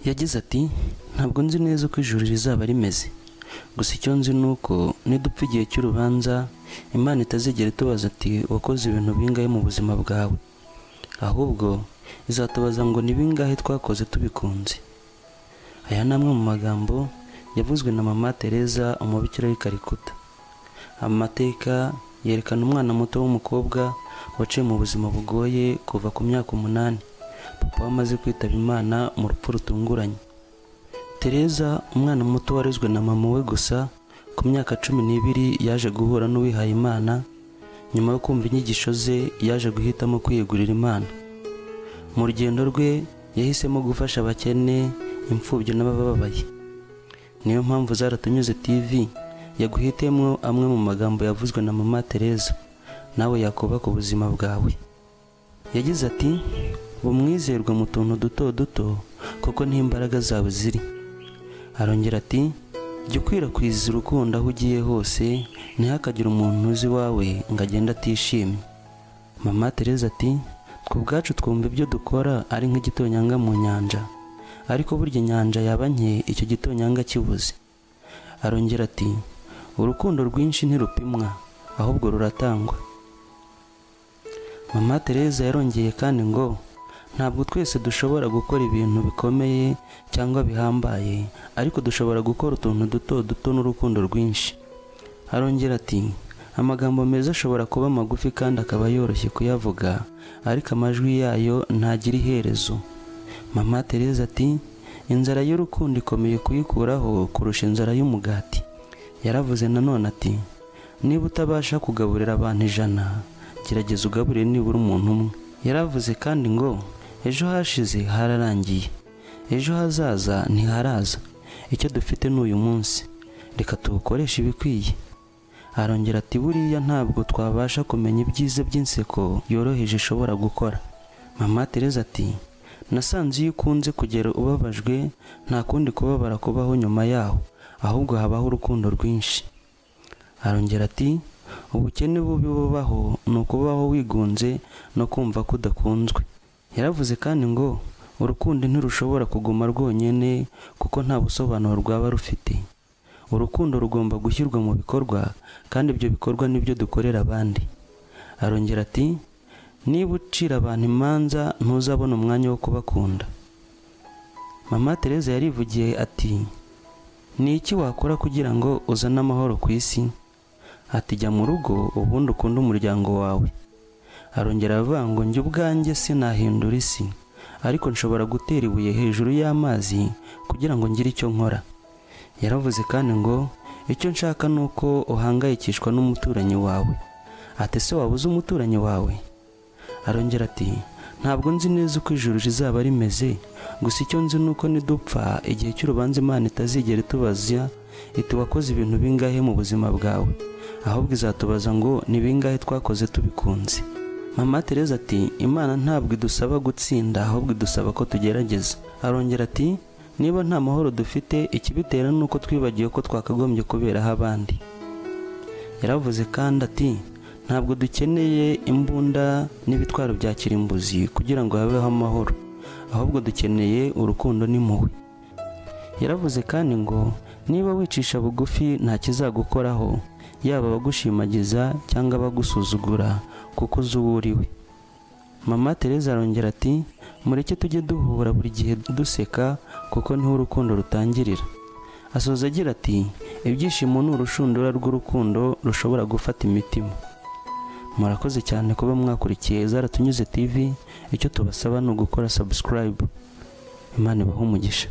Yagize ati ntabwo nzi neza uko ijuru rizaba rimeze, gusa icyo nzi ni uko nidupfa igihe cy'urubanza Imana itazigera itubaza ati wakoze ibintu bingahe mu buzima bwawe, ahubwo izatubaza ngo ni bingahe twakoze tubikunze. Aya ni amwe mu magambo yavuzwe na Mama Teresa, umubikira w'i Calcutta. Amateka yerekana umwana muto w'umukobwa waciye mu buzima bugoye kuva ku myaka 8, papa we amaze kwitaba Imana mu rupfu rutunguranye. Teresa, umwana muto warezwe na mama we gusa, ku myaka 12 yaje guhura n'uwihaye Imana. Nyuma yo kumva inyigisho ze yaje guhitamo kwiyegurira Imana. Mu rugendo rwe yahisemo gufasha abakene, imfubyi n'abababaye. Niyo mpamvu Zaratunyuze TV yaguhitemo amwe mu magambo yavuzwe na Mama Teresa, nawe yakubaka ubuzima bwawe. Yagize ati bumwizerwe mu tuntu duto duto kuko niho imbaraga zawe ziri. Arongera ati jya ukwirakwiza urukundo aho ugiye hose, ntihakagire umuntu uzi iwawe ngo agende atishimye. Mama Teresa ati twe ubwacu twumva ibyo dukora ari nk'igitonyanga mu nyanja, ariko burya inyanja yaba nke icyo gitonyanga kibuze. Arongera ati urukundo rwinshi ntirupimwa ahubwo ruratangwa. Mama Teresa yarongeye kandi ngo ntabwo twese dushobora gukora ibintu bikomeye cyangwa bihambaye, ariko dushobora gukora utuntu duto duto n'urukundo rwinshi. Arongera ati amagambo meza ashobora kuba magufi kandi akaba yoroshye kuyavuga, ariko amajwi yayo ntagira iherezo. Mama Teresa ati inzara y'urukundo ikomeye kuyikuraho kurusha inzara y'umugati. Yaravuze nanone ati niba utabasha kugaburira abantu 100, gerageza ugaburire nibura umuntu umwe. Yaravuze kandi ngo ejo hashize hararangiye, ejo hazaza ntiharaza, icyo dufite ni uyu munsi, reka tuwukoreshe ibikwiye. Arongera ati buriya ntabwo twabasha kumenya ibyiza by'inseko yoroheje ishobora gukora. Mama Teresa ati nasanze iyo ukunze kugera ubabajwe nta kundi kubabara kubaho nyuma yaho, ahubwo habaho urukundo rwinshi. Arongera ati ubukene bubi bubaho ni ukubaho wigunze no kumva ko udakunzwe. Yaravuze kandi ngo urukundo ntirushobora kuguma rwonyine kuko nta busobanuro rwaba rufite. Urukundo rugomba gushyirwa mu bikorwa, kandi ibyo bikorwa nibyo dukorera abandi. Arongera ati niba ucira abantu imanza ntuzabona umwanya wo kubakunda. Mama Teresa yarivugiye ati ni iki wakora kugira ngo uzane amahoro ku isi? Ati jya mu rugo ubundi ukunde umuryango wawe. Arongera avuga ngo njye ubwanjye sinahindura isi, ariko nshobora gutera ibuye hejuru y'amazi kugira ngo ngire icyo nkora. Yaravuze kandi ngo icyo nshaka ni uko uhangayikishwa n'umuturanyi wawe. Ati se wabuze umuturanyi wawe? Arongera ati ntabwo nzi neza uko ijuru rizaba rimeze, gusa icyo nzi ni uko nidupfa igihe cy'urubanza Imana itazigera itubaza iti wakoze ibintu bingahe mu buzima bwawe, ahubwo izatubaza ngo ni bingahe twakoze tubikunze. Mama Teresa ati Imana ntabwo idusaba gutsinda, ahubwo idusaba ko tugerageza. Arongera ati niba nta mahoro dufite, ikibitera ni uko twibagiwe ko twakagombye kuberaho abandi. Yaravuze kandi ati ntabwo dukeneye imbunda n'ibitwaro bya kirimbuzi kugira ngo habeho amahoro, ahubwo dukeneye urukundo n'impuhwe. Yaravuze kandi ngo niba wicisha bugufi nta kizagukoraho, yaba abagushimagiza cyangwa abagusuzugura, kuko uzi uwo uriwe. Mama Teresa arongera ati mureke tujye duhura buri gihe duseka kuko niho urukundo rutangirira. Asoza agira ati ibyishimo ni urushundura rw'urukundo rushobora gufata imitima. Murakoze cyane kuba mwakurikiye Zaratunyuze TV, icyo tubasaba ni ugukora subscribe. Imana ibahe umugisha.